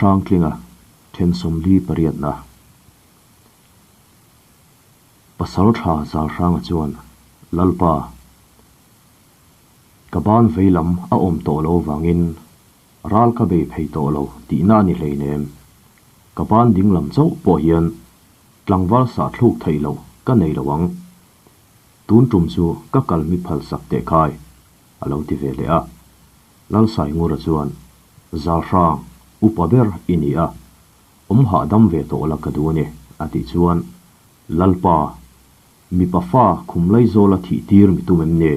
Hrangtlinga then 48 na. Pasaltha Zalhranga chuan, Lalpa, ka ban veilam a awm tawh lo vangin ral ka bei phei tawh lo tihna a ni hleinem. Ka ban dinglam chauh pawh hian tlangval sahthluk theih loh ka nei lo ang. Tun tum chu ka kal mi phal sak teh khai, a lo ti ve leh a. Lalsaingura chuan, Zalhrang, upa ber i ni a, awm hahdam ve tawh la ka duh a ni, a tih chuan, Lalpa, mipa fa khum Laizawla thih tir mi tum em ni?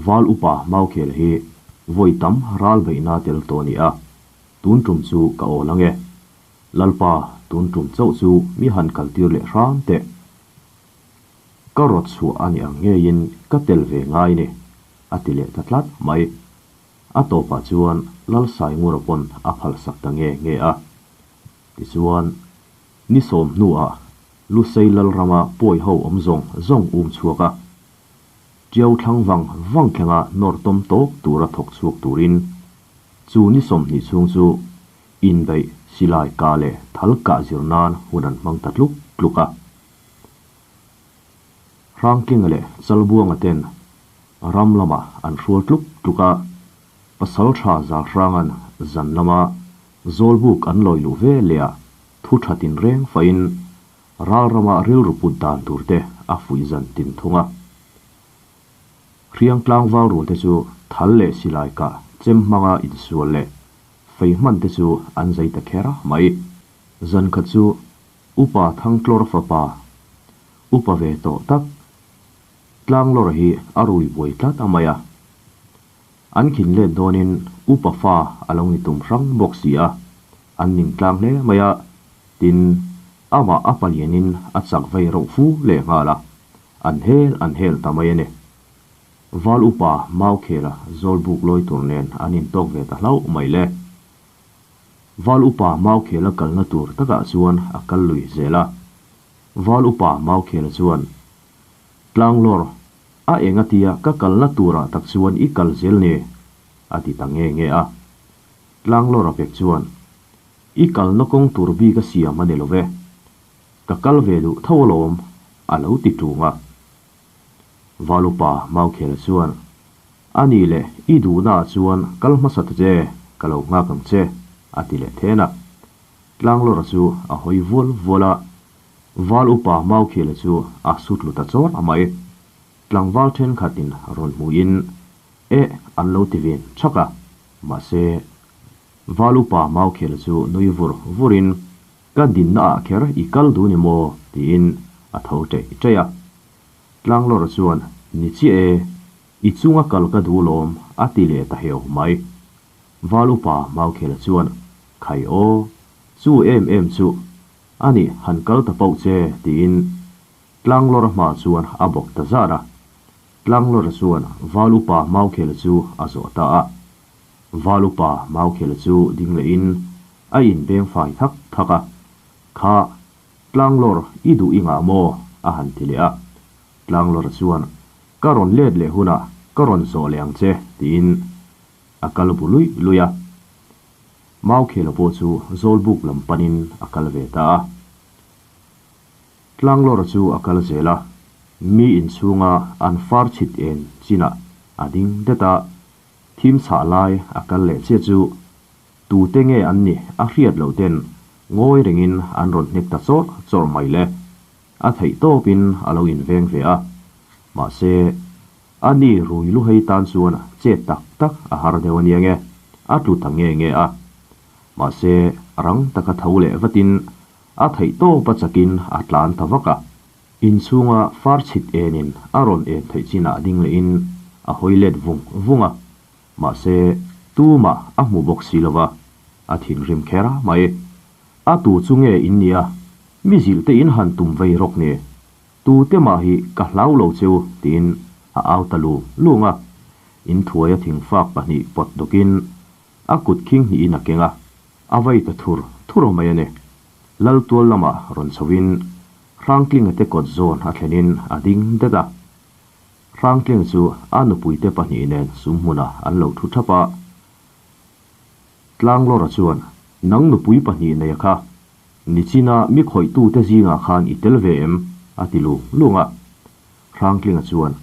Val upa Maukhel hi vawi tam ral beihna tel tawh a ni a, tun tum chu ka awl ang e. Lalpa, tun tum chauh chu mi han kal tir leh hram teh. Ka rawt chhuah a ni ang ngeiin ka tel ve ngai ni, a ti leh ta tlat mai. A tawpah chuan Lalsaingura pawn a phalsak ta nge nge a. Tichuan, ni sawm hnuah Lusei Lalrama pawi ho awm zawng zawng um chhuak a. Tiau thlang vang vang thlenga nawr tawm tawk tura thawk chhuak turin chu ni 20 chhung chu inbeih silai kah leh thal kah zir nan hun an hmang ta tluk tluk a. Hrangtlinga leh Chalbuanga ten ram lamah an hrual tluk tluk a, Pasaltha Zalhranga'n zan lama Zawlbuk an lawi luh ve leh a thu tha tinreng fahin ral rama rilru put dan tur te a fuih zan tin thung a. Hriang tlangval rul te chu thal leh silai kah chem hmanga insual leh fei hman te chu an zei ta kher mai. Zan khat chu Upa Thangtlawr fapa upa ve tawh tak Tlanglawr hi a rui buai tlat a mai a. An khin let dawnin upa fa a lo ni tum hrang bawk si a, an ning tlang hle mai a, tin, amah a palianin a chak vei rauh fu leh nghal a, an hel an hel ta mai a ni. Val upa Maukhela Zawlbuk lawi tur nen an intawk ve ta hlauh mai le. Val upa Maukhela kalna tur takah chuan a kal lui zel a. Val upa Maukhela chuan, Tlanglawr, a eng a tia ka kalna turah tak chuan i kal zel ni? a ti ta nge nge a. Tlanglawr a pek chuan, I kalna kawng tur bik a siam a ni lo ve. Ka kal ve duh tho alawm, a lo ti ṭung a. Val upa Maukhela chuan, A ni le, i duhnaah chuan kal hmasa ta che, ka lo nghak ang che, a ti leh then a. Tlanglawra chu a hawi vual vual a, Val upa Maukhela chu a sut lut a chawr a mai. Tlangval thenkhatin rawn hmuhin, Eh, an lo ti vin chhak a. Mahse, Val upa Maukhela chu nui vur vurin, Ka dinna ah kher i kal dun i maw? tiin a tho ṭeih ṭeih a. Tlanglawra chuan, Ni chiah e, i chunga kal ka duh lawm, a ti leh ta heu mai. Val upa Maukhela chuan, Khai aw, chu em em chu, a nih han kal ta pauh che, tiin Tlanglawra hma chuan a bawk ta zar a. Tlanglawra chuan Val upa Maukhela chu a zawh ta a. Val upa Maukhela chu ding lehin a inbeng fai thak thak a, Kha, Tlanglawr i duh i ngah maw? a han ti leh a. Tlanglawra chuan, Ka rawn let leh hunah ka rawn zawh leh ang che, tiin a kal bu luih luih a. Maukhela pawh chu Zawlbuk lam panin a kal ve ta a. Tlanglawra chu a kal zel a, mi inchhunga an far chhit en chinah a ding det a, thim chhah lai a kal leh chiah chu tute nge an nih a hriat loh ten ngawi rengin an rawn hnek ta chawrh chawrh mai le. A theih tawpin a lo inveng ve a, mahse, a ni rui luhei tan chuan chet tak tak a har deuh a nia nge, a tlu ta nge nge a. Mahse, rang taka tho leh vatin a theih tawp a chakin a tlan ta vak a. Inchhunga far chhit enin a rawn en theih chinah ding lehin a hawi let vung vung a. Mahse, tumah a hmu bawk si lova, a thinrim kher mai. A tu chu nge in nia? Mi zilh te in han tum vei rawk ni? Tute mah hi ka hlau lo che u, tiin a au ta lung lung a. In thuaia thingfak pahnih pawt dawkin a kut khing hnihin a keng a, a vei ta thur thur mai a ni. Lal tual lamah rawn chhoin Hrangtlinga te kawt zawn a thlenin a ding det a. Hrangtling chu a nupuite pahnih nen sum hmunah an lo thu thap a. Tlanglawra chuan, Nang nupui pahnih nei a kha, nichina mi khawihtute zingah khan i tel ve em? a ti lung lung a. Hrangtlinga chuan,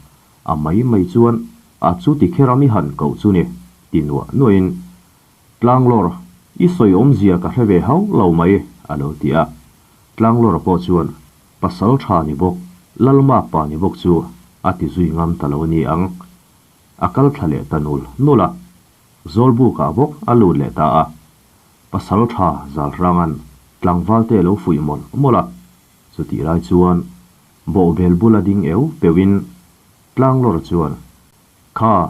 A mai mai chuan a chu ti kher a mi han koh chu ni, ti nuah nuahin, Tlanglawr, i sawi awmzia ka hre ve hauh lo mai, a lo ti a. Tlanglawra pawh chuan, Pasal tha ni bawk, Lalmak pa ni bawk chu a ti zui ngam ta lo a ni ang. A kal thla leh ta nul nul a. Zawlbukah bawk a lut leh ta a. Pasal tha Zalhranga'n tlangvalte a lo fuih mawlh mawlh a. Chutih lai chuan bawhbel bula ding eu peuhin Tlanglawra chuan, Kha,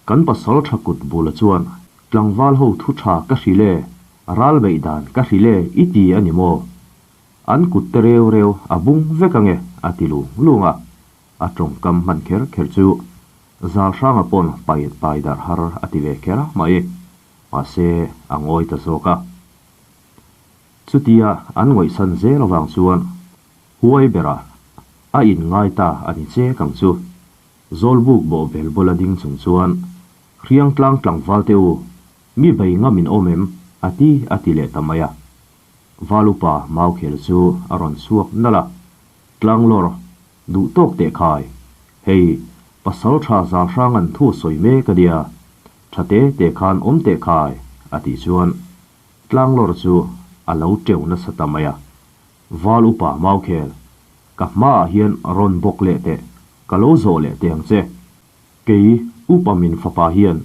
kan pasal tha kut bula chuan tlangval ho thu tha ka hrilh e, ral beih dan ka hrilh e i ti a ni maw? An kut te reu reu a bung vek ange a ti lung lung a. A tawngkam hman kher kher chu Zalhranga pawn pai pai darh har a ti ve kher a mai. Mahse, a ngawi ta zawk a. Chutia an ngawihsan zel avang chuan huai berah a inngai ta a ni chek ang chu. Zawlbuk bawhbel bula ding chung chuan, Hriangtlang tlangval te u, mi bei ngam in awm em? a ti a ti leh ta mai a. Valupa Maukhel chu a rawn chhuak nalh a. Tlanglawr, duh tawk teh khai. Hei, pasal tha zal hrang an thu sawi mek a nia. Tha te te khan awm teh khai, a tih chuan Tlanglawr chu a lo teuh nasa ta mai a. Val upa Maukhel, ka hmaah hian rawn bawk leh teh, ka lo zawh leh teh ang che. Kei upa min fapa hian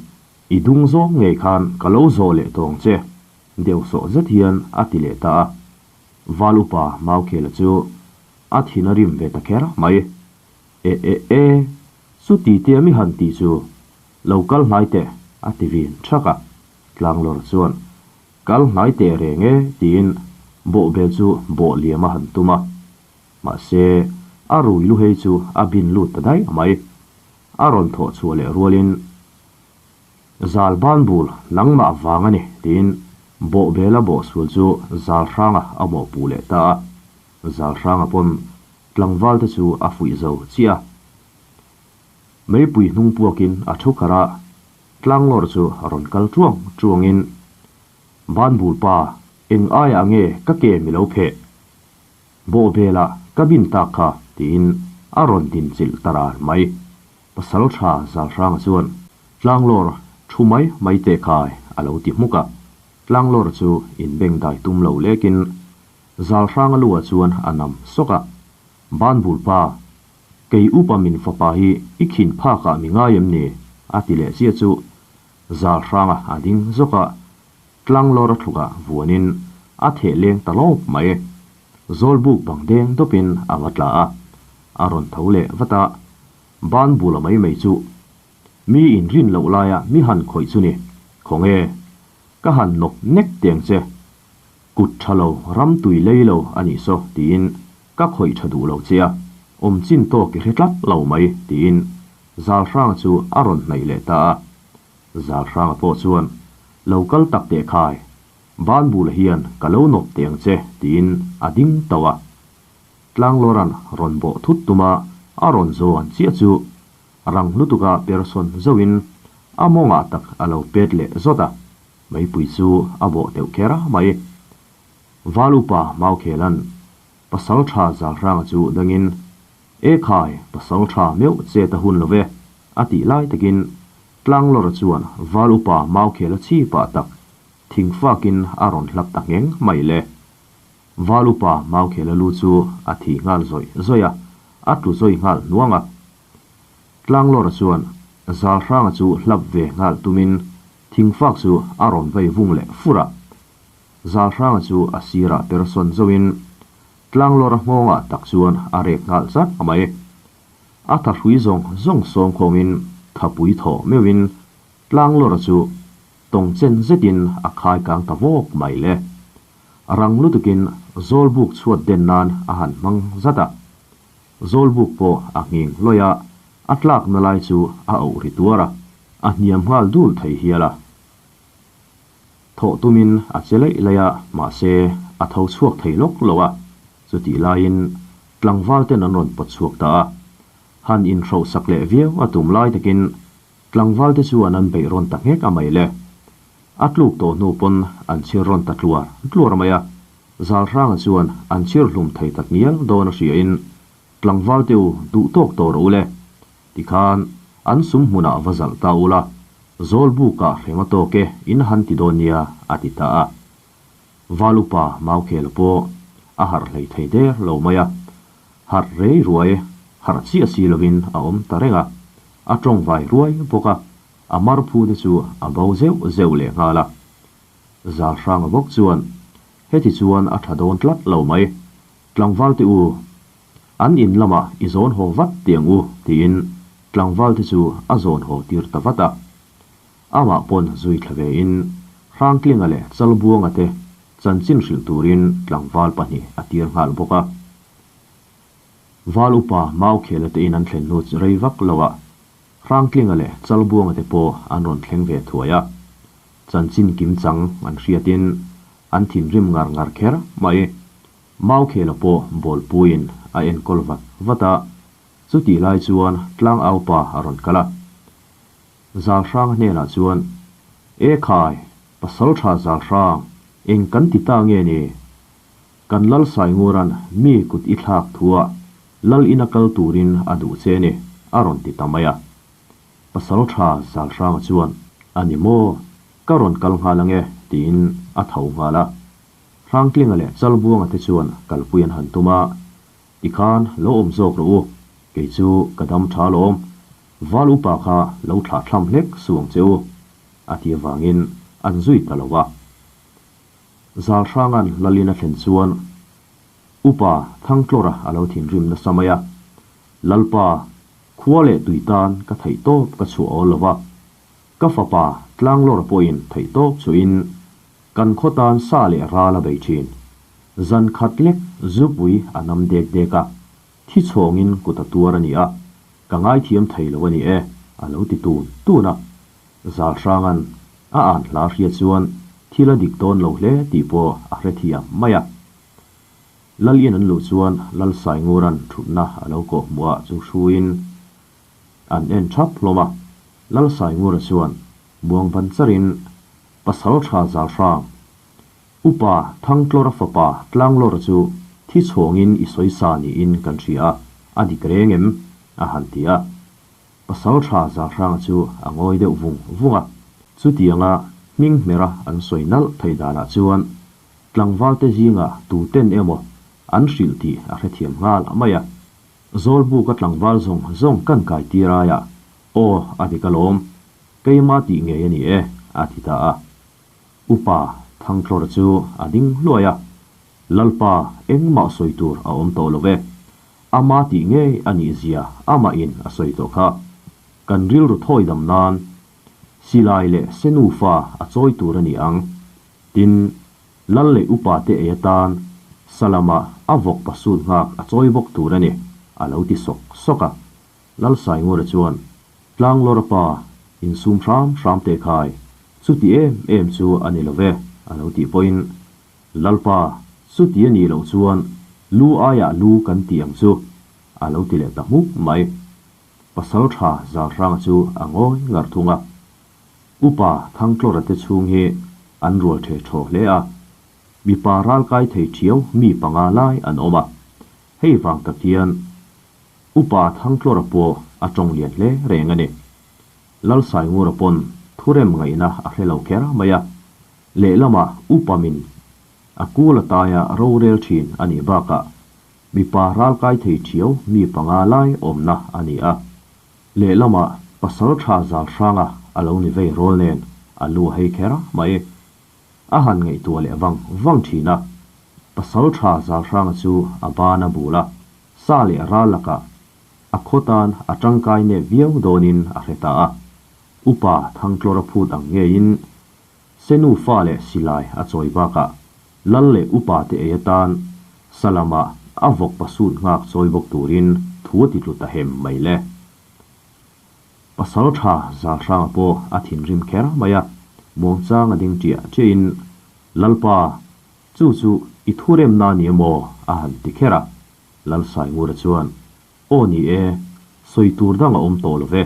i dung zawng ngei khan ka lo zawh leh tawh ang che, deuh sawh zet hian a ti leh ta a. Val upa Maukhela chu a thin a rim ve ta kher mai. E e e, chuti tia mi han tih chu lo kal hnai teh a ti vin thak a. Tlanglawr chuan kal hnai teh reng e tiin bawhbel chu bawh liam a han tum a. Mahse, a rui lu hei chu a bin lut ta daih mai. A rawn thawh chhuah leh rualin Zal ban bul nangmah vang a ni, tiin bawhbela bawhsual chu Zalhranga a mawhpuh leh ta a. Zalhranga pawn tlangvalte chu a fuih zo chiah a. Meipui hnung puakin a thu kharh a, tlanglawr chu rawn kal tuang tuangin, Ban bul pa, eng aiah nge ka ke mi lo pheh? Bawhbela ka bin tak kha, tiin a rawn dinchilh ta ral mai. Pasal tha Zalhranga chuan, Tlanglawr, thu mai mai teh khai, a lo ti hmuk a. Tlanglawr chu inbeng dai tum lo lekin Zalhranga luah chuan a nam sawk a. Banbul pa, kei upa min fapa hi i khin phakah mi ngai em ni? a ti leh chiah chu Zalhranga a ding zawk a, Tlanglawr a thlukah vuanin a theh leng ta lawp mai. Zawlbuk bang deng dawpin a va tla a, a rawn tho leh vat a, ban bula mai mai chu mi inrin loh laia mi han khawih chu ni, khawnge ka han nawk nek teng che, kut tha lo ram tui lei lo a nih saw tiin ka khawih tha duh lo che a, awm chin tawk i hre tlat lo mai tiin Zalhranga chu a rawn hnaih leh ta a, Zalhranga pawh chuan lo kal tak teh khai Banbula hian ka lo nawp teh ang che tiin a ding tauh a. Tlanglawra'n rawn bawh thut tuma a rawn zawn chiah chu rang lutuka persawn zauhin a mawngah tak a lo pet leh zawt a, meipui chu a bawh teuh kher mai. Val upa Maukhela'n pasal tha Zalhranga chu dangin, E khai, pasal tha meuh che ta hun lo ve, a tih lai takin Tlanglawra chuan Val upa Maukhela chhi pah tak thing fakin a rawn hlap ta ngheng mai le. Val upa Maukhela lu chu a thi nghal zawih zawih a, a tlu zawi nghal hnuang a. Tlanglawra chuan Zalhranga chu hlap ve nghal tumin thing fak chu a rawn vei vung leh fur a. Zalhranga chu a sirah persawn zauhin Tlanglawra nghawngah tak chuan a rek nghal zat mai. A thahrui zawng zawng sawm khawmin thapui thaw meuhin Tlanglawra chu tawng chen zetin a khai kang ta vawk mai le. Rang lutukin Zawlbuk chhuat den nan a han hmang zat a. Zawlbuk pawh a nghing hlawih a, a tlakna lai chu a auh ri tuar a, a hniam nghal dul thei hial a. Thawh tumin a che laih laih a, mahse a tho chhuak thei lawk lo a. Chutih laiin tlangval ten an rawn pawt chhuak ta a. Han inhrohsak leh viau a tum lai takin tlangval te chuan an beih rawn ta nghek a mai le. A tluk tawh hnu pawn an chhir rawn ta tluar tluar mai a, Zalhranga chuan an chhir hlum thei tak ngial dawn a hriain, Tlangval te u duh tawk tawh rawh u le, tikhan an sum hmunah va zalh ta ula, Zawlbukah hrem a tawk e in han ti dawn nia a ti ta a. Val upa Maukhela pawh a harh hlei thei der lo mai a, harh rei ruai harh chiah si lovin a awm ta reng a, a tawngvai ruai bawk a. A mar phu te chu a bo zeuh zeuh leh nghal a. Zalhranga bawk chuan, Heti chuan a tha dawn tlat lo mai. Tlangval te u, an in lamah i zawn haw vat tiang u, tiin tlangval te chu a zawn haw tir ta vat a. Amah pawn zui thla ve in Hrangtlinga leh Chalbuanga te chanchin hrilh turin tlangval pahnih a tir nghal bawk a. Val upa Maukhela te in an thlen hnu rei vak lo ah Hrangtlinga leh Chalbuanga te pawh an rawn thleng ve thuai a, chanchin kim chang an hriatin an thinrim ngar ngar kher mai. Maukhela pawh bawlpuiin a enkawl vat vat a, chutih lai chuan Tlangaupa a rawn kal a. Zalhranga hnenah chuan, E khai, Pasaltha Zalhrang, eng kan ti ta nge ni? Kan Lal Saingura'n mi kut i thlak thuah Lal ina kal turin a duh che ni, a rawn ti ta mai a. Pasal tha Zalhranga chuan, A ni maw? Ka rawn kal nghal ange, tiin a tho nghal a. Hrangtlinga leh Chalbuanga te chuan kalpui an han tum a, Tikhan lo awm zawk rawh u, kei chu ka dam tha lawm, Val upa kha lo thlah thlam hlek suh ang che u, a ti avangin an zui ta lo a. Zalhranga'n Lalin a thlen chuan Upa Thangtlawra a lo thinrim nasa mai a, Lalpa, khua leh tui tan ka theihtawp ka chhuah awl lo va, ka fapa Tlanglawra pawhin theihtawp chhuahin kan khaw tan sa leh ral a bei thin. Zan khat lek zupui a nam dek dek a, thi chhawngin kut a tuar a ni a, ka ngaithiam thei lo a ni e, a lo ti tun tun a. Zalhranga'n a an hla hria chuan thil a dik dawn lo hle tih pawh a hre thiam mai a. Lal in an luh chuan Lal Saingura'n thutna a lo kawh hmuh ah chu hruiin an en thap hlawm a. Lal Saingura chuan muang ban charin Pasal tha Zalhrang, Upa Thangtlawra fapa Tlanglawra chu thi chhawngin i sawi sa niin kan hria a, a dik reng em? a han ti a. Pasal tha Zalhranga chu a ngawi deuh vung vung a, chutianga hming hmera an sawi nalh thei danah chuan tlangvalte zingah tuten emaw an hrilh tih a hrethiam nghal mai a. Zawlbuka tlangval zawng zawng kan kai tir aiah, Aw, a dik alawm, keima tih ngei a ni e, a ti ta a. Upa Thangtlawra chu a ding hluai a, Lalpa, engmah sawi tur a awm tawh lo ve. Ama tih ngei a nih zia amah in a sawi tawh kha. Kan rilru thawi dam nan Silai leh Senufa a chawi tur a ni ang. Tin, Lal leh upa te ei atan Salama a vawk pasut nghak a chawi bawk tur a ni, a lo ti sawk sawk a. Lal Saingura chuan, Tlanglawra pa, insum hram hram teh khai, chuti em em chu a ni lo ve, a lo tih pawhin Lalpa, chuti a nih loh chuan lu aiah lu kan ti ang chu, a lo ti leh ta hmuk mai. Pasal tha Zalhranga chu a ngawi ngar thung a. Upa Thangtlawra te chhung hi an rual the thaw hle a, mipa ralkai thei thiau mi panga lai an awm a. Hei vang tak hian Upa Thangtlawra pawh a tawng lian hle reng a ni. Lalsaingura pawn thurem ngaihna a hre lo kher mai a. Lehlamah upa min a kul a taia rorel thin a nih bakah mipa ralkai thei thiau mi panga lai awmna a ni a. Lehlamah pasal tha zal hranga a lo ni vei rawl nen a lu a hei kher mai. A han ngaihtuah leh vang vang thin a. Pasal tha zal hranga chu a ban a bul a, sa leh ral lakah a khaw tan a tangkai nep viau dawnin a hre ta a. Upa Thangtlawra phut ang ngeiin Senu fa leh silai a chawi bakah lal leh upa te ei atan Salama a vawk pasut nghak chawi bawk turin thu a ti tlu ta hem mai le. Pasal tha Zalhranga pawh a thinrim kher mai a, muangchang a ding ṭiah ṭiahin, Lalpa, chu chu i thuremna a ni emaw? a han ti kher a. Lalsaingura chuan, Aw ni e, sawi tur dang a awm tawh lo ve,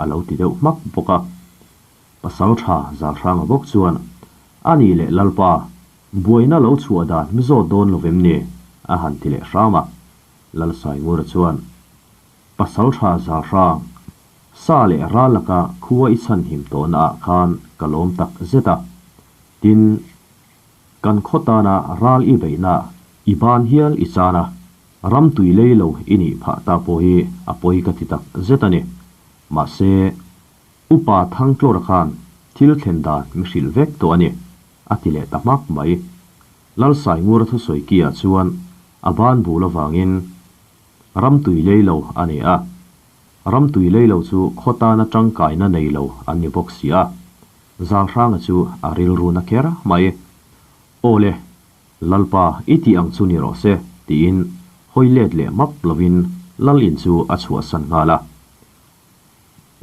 a lo ti deuh hmak bawk a. Pasalṭha Zalhranga bawk chuan, A nih leh Lalpa, buaina lo chhuah dan mi zawt dawn lo vem ni? a han ti leh hram a. Lalsaingura chuan, Pasalṭha Zalhrang, sa leh ral laka khua i chhanhim tawhna ah khan ka lawm tak zet a. Tin, kan khaw tana ral i beihna i ban hial i chan a, ram tui lei lo i nih phah ta pawh hi a pawi ka ti tak zet a ni. Mahse, Upa Thangtlawra khan thil thlen dan mi hrilh vek tawh a ni, a ti leh ta hmak mai. Lalsaingura thusawi kiah chuan a ban bul avangin ram tui lei lo a ni a, ram tui lei lo chu khaw tana tangkaina nei lo an ni bawk si a, Zalhranga chu a rilru na kher mai. Aw le, Lalpa i tih ang chu ni rawh se, tiin hawi let leh map lovin Lal in chu a chhuahsan nghal a.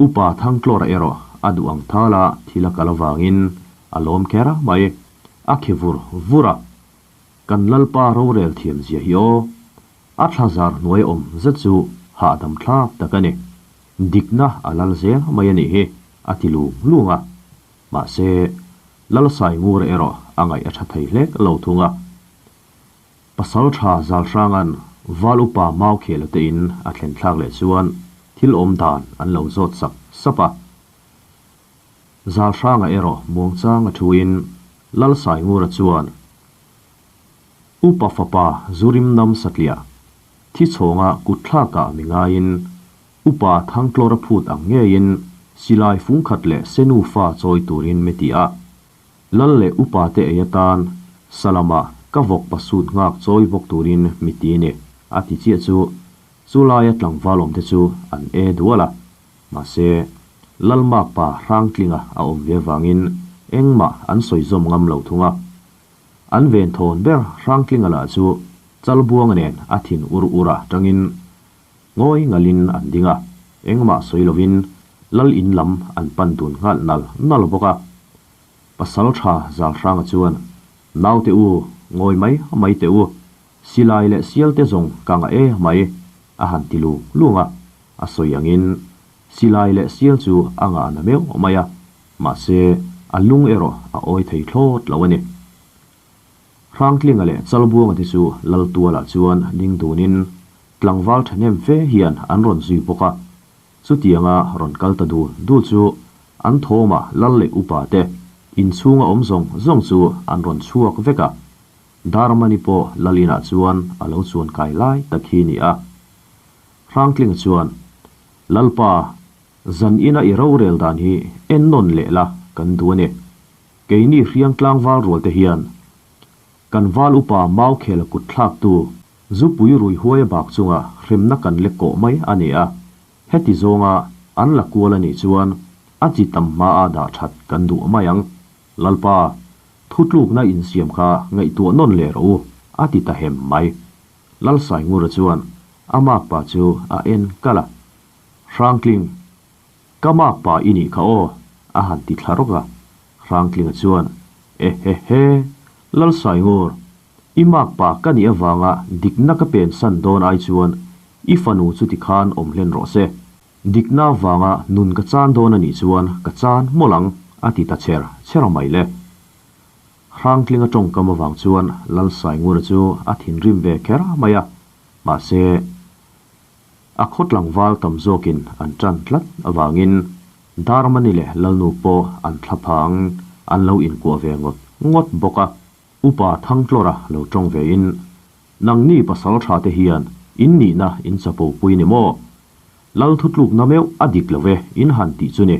Upa Thangtlawra erawh a duh ang thala thil a kal avangin a lawm kher mai. A khi vur vur a, Kan Lalpa rorel thiam zia hi aw. A thla zar hnuai awm zet chu hahdam thlak tak a ni. Dikna a lal zel mai a nih hi, a ti lung lung a. Mahse, Lalsaingura erawh a ngaih a tha thei hlek lo thung a. Pasalṭha Zalhranga'n Val Upa Maukhela te in a thlen thlak leh chuan thil awm dan an lo zawt sap sap a. Zalhranga erawh muangchang a thuin Lalsaingura chuan Upa fapa Zurim Nam Satliah thi chhawnga kutthlakah mi ngaiin Upa Thangtlawra phut ang ngeiin silai fungkhat leh senu fa chawi turin mi ti a. Lal leh upa te ei atan Salama ka vawk pasut nghak chawi bawk turin mi ti ni, a ti chiah chu chu laia tlangval awm te chu an e dual a. Mahse, Lalmak pa Hrangtlinga a awm ve vangin engmah an sawi zawm ngam lo thung a. An ven thawn ber Hrangtlinga lah chu Chalbuanga nen a thin ur ur a tangin Ngawi ngalin an ding a, engmah sawi lovin Lal in lam an pan dun nghal nal nal bawk a. Pasal tha Zalhranga chuan, Naute u, ngawi mai mai teh u, silai leh sial te zawng ka ngah e mai, a han ti lung lung a. A sawi angin silai leh sial chu a ngah na meuh mai a, mahse a lung erawh a awi thei thlawt lo a ni. Hrangtlinga leh Chalbuanga te chu Laltualah chuan ding dunin tlangval thahnem fe hian an rawn zui bawk a. Chutianga rawn kal ta dul dul chu an thawma lal leh upa te inchhunga awm zawng zawng chu an rawn chhuak vek a. Darmani pawh lal inah chuan a lo chuan kai lai tak hi ni a. Hrangtlinga chuan, Lalpa, zan ina i rorel dan hi ennawn leh la kan duh a ni. Keini hriang tlangval rual te hian kan val upa Maukhela kut thlaktu zupui rui huai a bak chunga hremna kan lek kawh mai a ni a, heti zawnga an la kual a nih chuan a chi tam hmaa dah that kan duh mai ang. Lalpa, thutlukna insiam kha ngaihtuah nawn leh rawh u, a ti ta hem mai. Lalsaingura chuan a makpa chu a en kalh a, Hrangtling, Ka mak pa i nih kha aw, a han ti thla rawk a. Hrangtlinga chuan, E he he, Lalsaingur, i mak pa ka nih avanga dikna ka pensan dawn ai chuan i fanu chu tikhan awm hlen rawh se. Dikna avanga nun ka chan dawn a nih chuan ka chan mawlh ang, a ti ta cher cher mai le. Hrangtlinga tawngkam avang chuan Lalsaingura chu a thinrim ve kher mai a, mahse, A khaw tlangval tam zawkin an tan tlat avangin Darmani leh Lalnu pawh an thlaphang an lo inkuah ve ngawt ngawt bawk a. Upa Thangtlawra lo tawng vein, Nangni pasal tha te hian in nihna in chapo pui ni maw? Lal thutlukna meuh a dik lo ve in han tih chu ni.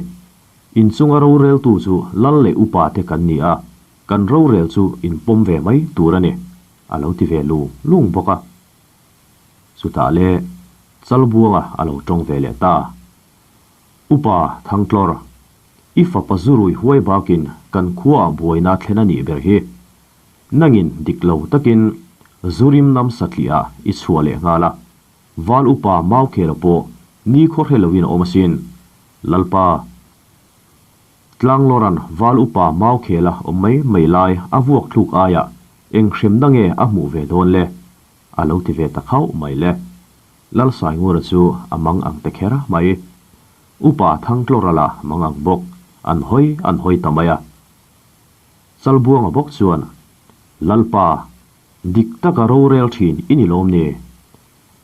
In chunga roreltu chu Lal leh Upa te kan ni a, kan rorel chu in pawm ve mai tur a ni, a lo ti ve lung lung bawk a. Chutah le Chalbuanga a lo tawng ve leh ta. Upa Thangtlawr, i fapa zurui huai bakin kan khuaah buaina thlen a nih ber hi. Nangin dik lo takin Zurim nam satliah i chhuah leh nghal a, Val upa Maukhela pawh ni khaw hre loin a awm asin. Lalpa, Tlanglawran Val upa Maukhela awm mai mai lai a vuak thluk aiah eng hremna nge a hmuh ve dawn le? A lo ti ve ta khauh mai le. Lalsaingura chu a mang ang ta kher mai. Upa Thangtlawrala mang ang bawk. an hawi an hawi ta mai a. Chalbuanga bawk chuan, Lalpa, dik taka rorel thin i ni lawm ni?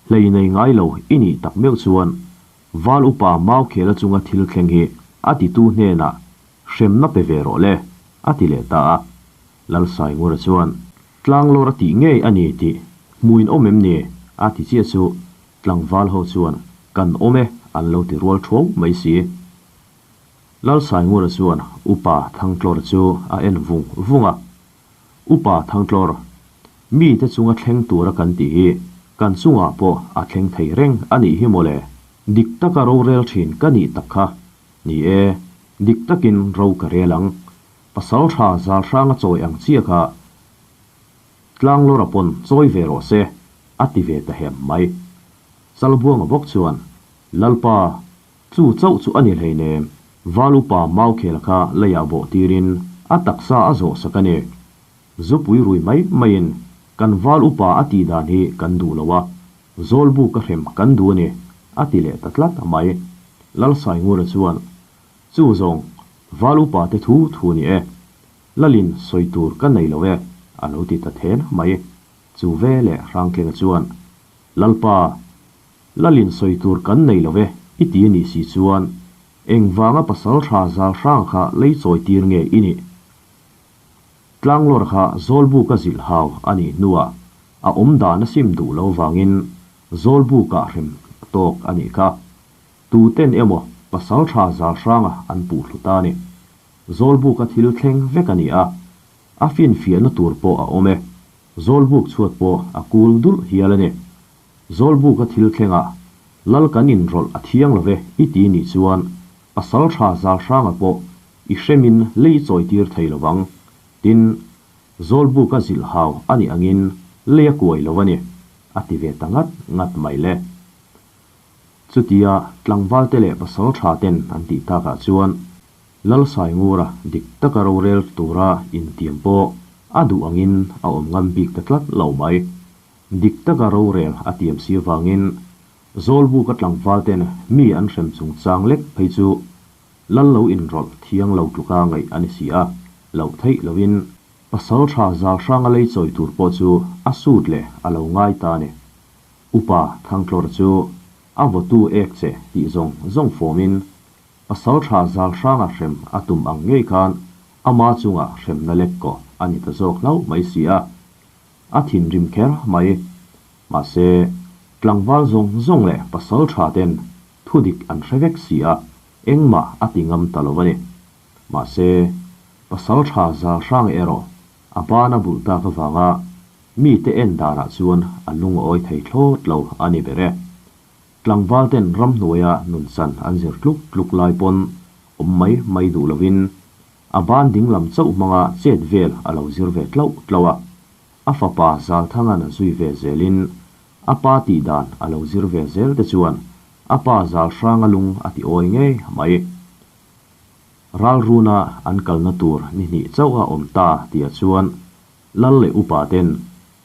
Hlei nei ngai lo i nih tak meuh chuan Val upa Maukhela chunga thil thleng hi a titu hnenah hremna pe ve rawh le, a ti leh ta a. Lalsaingura chuan, Tlanglawr a tih ngei a ni tih hmuin awm em ni? a ti chiah chu tlangval ho chuan, Kan awm e, an lo ti rual thuau mai si. Lalsaingura chuan Upa Thangtlawr chu a en vung vung a. Upa Thangtlawr, mite chunga thleng tura kan tih hi kan chungah pawh a thleng thei reng a nih hi mawle. Dik taka rorel thin ka nih tak kha. Ni e, dik takin ro ka rel ang. Pasal tha zal hranga chawi ang chiah kha Tlanglawra pawn chawi ve rawh se, a ti ve ta hem mai. Chalbuanga bawk chuan, Lalpa, chu chauh chu a ni hleinem, Val upa Maukhela kha leiah bawh tirin a taksa a zawh sak a ni. Zupui rui mai maiin kan Val upa a tih dan hi kan duh lo a, Zawlbu ka hrem kan duh a ni, a ti leh ta tlat mai. Lalsaingura chuan, Chu zawng, Val upa te thu thu ni e. Lalin sawi tur ka nei lo e, a lo ti ta then mai. Chu ve leh Hrangkhenga chuan, Lalpa, Lalin sawi tur kan nei lo e, i ti a nih si chuan, engvanga pasal tha zal hrang kha lei chawi tir nge i nih? Tlanglawr kha Zawlbuka zilh hau a nih hnuah a awm dan a sim duh lo vangin Zawlbuka hrem tawk a nih kha. Tuten emaw pasal tha zal hranga an puh hlu ta a ni. Zawlbuka thil thleng vek a ni a, a finfiahna tur pawh a awm e. Zawlbuk chhuat pawh a kul dulh hial a ni. Zawlbuka thil thlengah Lal kan inrawlh a thiang lo ve i ti nih chuan pasal tha zal hranga pawh i hremin lei chawi tir thei lo vang. Tin, Zawlbuka zilh hau a nih angin lei a kuai lo a ni, a ti ve ta ngat ngat mai le. Chutia tlangvalte leh pasal tha ten an tih takah chuan Lalsaingura dik taka rorel tura intiam pawh a duh angin a awm ngam bik ta tlat lo mai. Dik taka rorel a tiam si avangin Zawlbuka tlangval ten mi an hrem chungchang lek phei chu Lal lo inrawlh thiang lo tluka ngaih a ni si a, loh theih lovin pasal tha zal hranga lei chawi tur pawh chu a sut leh a lo ngai ta a ni. Upa Thangtlawr chu a vawtu ek che tih zawng zawng fawmin pasal tha zal hranga hrem a tum ang ngei khan ama chunga hremna lek kawh a ni ta zawk hlauh mai si a. A thinrim kher mai. Mahse, tlangval zawng zawng leh pasal tha ten thudik an hre vek si a, engmah a ti ngam ta lo a ni. Mahse, pasal tha zal hrang erawh a bana bulh tak avanga mite en danah chuan a lungawi thei thlawt lo a ni ber e. Tlangval ten ramhnuaia nunchan an zir tluk tluk lai pawn awm mai mai duh lovin A ban dinglam chauh hmanga chet vel a lo zir ve tlauh tlauh a, a fapa Zalthanga'n a zui ve zelin a pa tih dan a lo zir ve zel te chuan a pa zal hranga lung a ti awi ngei mai. Ralruna an kalna tur ni hnih chauh a awm ta tihah chuan Lal leh upa ten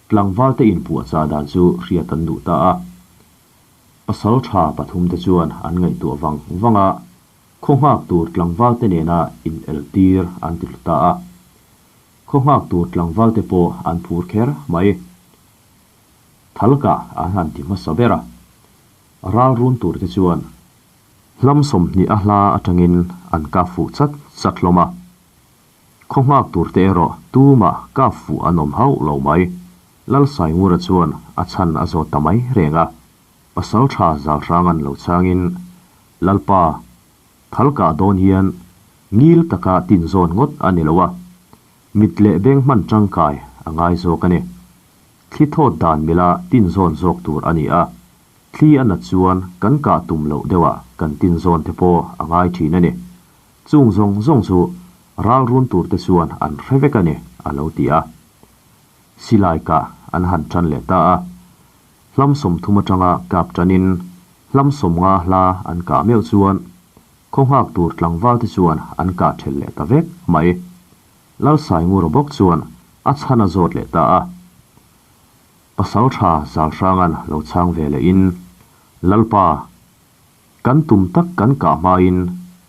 tlangval te inpuahchah dan chu hriat an duh ta a. Pasal tha pathum te chuan an ngaihtuah vang vang a, Khaw nghak tur tlangval te nena in el tir an ti hlu ta a. Khaw nghak tur tlangval te pawh an phur kher mai. Thalkah an han ti hmasa ber a. Ral run tur te chuan hlam 20 a hla atangin an kap fuh chat chat hlawm a. Khaw nghak tur te erawh tumah kap fuh an awm hauh lo mai. Lalsaingura chuan a chhan a zawt ta mai reng a. Pasal tha zal hrang an lo changin Lalpa, thal kah dawn hian ngil taka tin zawn ngawt a ni lo a, mit leh beng hman tangkai a ngai zawk a ni. Thli thawt dan mila tin zawn zawk tur a ni a, thli a nat chuan kan kah tum loh deuhah kan tin zawn te pawh a ngai thin a ni. Chung zawng zawng chu ral run tur te chuan an hre vek a ni, a lo ti a. Silai kah an han tan leh ta a. Hlam 30 atanga kap tanin hlam 50 hla an kah meuh chuan khaw nghak tur tlangval te chuan an kah thelh leh ta vek mai. Lalsaingura bawk chuan a chhan a zawt leh ta a. Pasal tha Zalhranga'n lo chhang ve lehin, Lalpa, kan tum tak kan kah hmain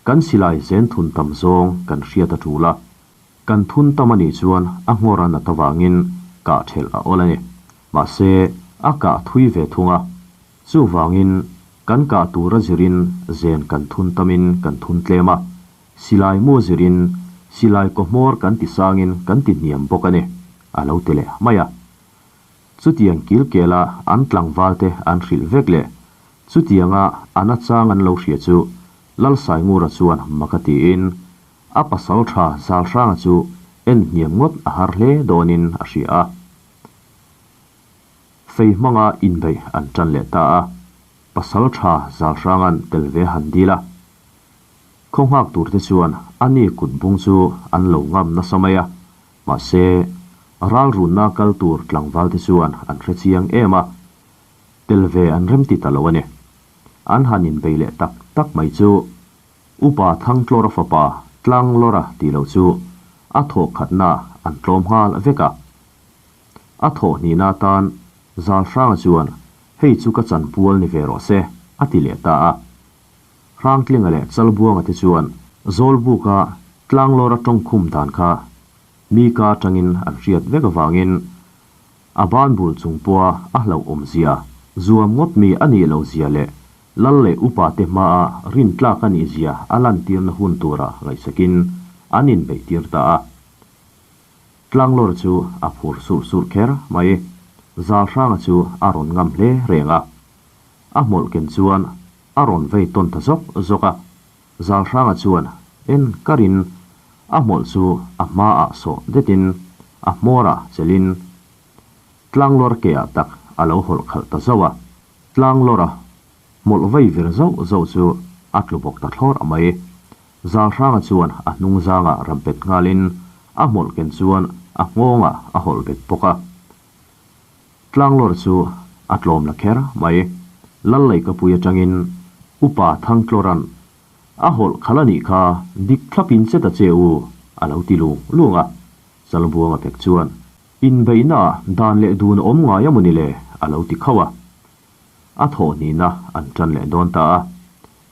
Kan silai zen thun tam zawng kan hriat a tul a, kan thun tam a nih chuan a nghawr a nat avangin kah thelh a awl a ni. Mahse, a kah thui ve thung a. Chuvangin, kan kah tur a zirin zen kan thun tamin kan thun tlem a, silai mu zirin silai kaw hmawr kan ti sangin kan ti hniam bawk a ni, a lo ti leh mai a. Chutiang kilkela an tlangvalte an hrilh vek leh chutianga a nachang an lo hria chu Lalsaingura chuan mak a tiin a pasal tha Zalhranga chu en hniam ngawt a har hle dawnin a hria a. Fei hmanga inbeih an tan leh ta a, pasal tha Zalhranga'n tel ve han dil a. Khaw nghak turte chuan a ni kut bung chu an lo ngam nasa mai a, mahse, ralrunna kal tur tlangvalte chuan an hre chiang em a, tel ve an remti ta lo a ni. An han inbei leh tak tak mai chu Upa Thangtlawra fapa Tlanglawra tih loh chu a thawh khatna an tlawm nghal vek a. A thawh hnihna atan Zalhranga chuan hei chu ka chanpual ni ve rawh se a ti leh ta a. Hrangtlinga leh Chalbuanga te chuan Zawlbuka Tlanglawra tawngkhum dan kha mi ka atangin an hriat vek avangin a ban bul chung pawha a hlauh awmzia, zuam ngawt mi a nih lo zia leh lal leh upa te hmaa rintlak a nih zia a lantirna hun tura ngaihsakin an inbeihtir ta a. Tlanglawr chu a phur surh surh kher mai. Zalhranga chu a rawn ngam hle reng a. A hmawlh ken chuan a rawn vei tawn ta zawk zawk a. Zalhranga chuan en karin a hmawlh chu a hmaah sawh detin a hmawrah chelhin Tlanglawr keah tak a lo hawlh khalh ta zauh a. Tlanglawra hmawlh vei vir zauh zauh chu a tlu bawk ta thlawr mai. Zalhranga chuan a hnung zangah rap bet nghalin a hmawlh ken chuan a nghawngah a hawlh bet bawk a. Tlanglawr chu a tlawm la kher mai. Lal Leikapui atangin Upa Thangtlawra'n a hawlh khalh a nih kha dik thlapin che ta che u a lo ti lung lung a. Chalbuanga pek chuan inbeihnaah dan leh dun a awm ngai a mawni le a lo ti khauh a. A thawh hnihna an tan leh dawn ta a.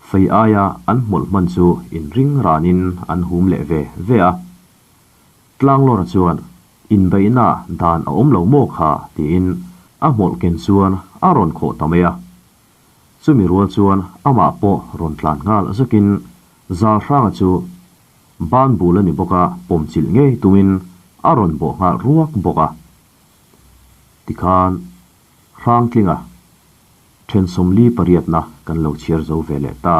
Fei aia an hmawlh hman chu inring ranin an hum leh ve ve a. Tlanglawra chuan inbeihna dan a awm lo maw kha tiin a hmawlh ken chuan a rawn khawh ta mai a. Chumi rual chuan amah pawh rawn tlan nghal zakin Zalhranga chu ban bul a ni bawk a pawmchilh ngei tumin a rawn bawh nghal ruak bawk a. Tikhan Hrangtlinga then 48 na kan lo chhiar zo ve leh ta.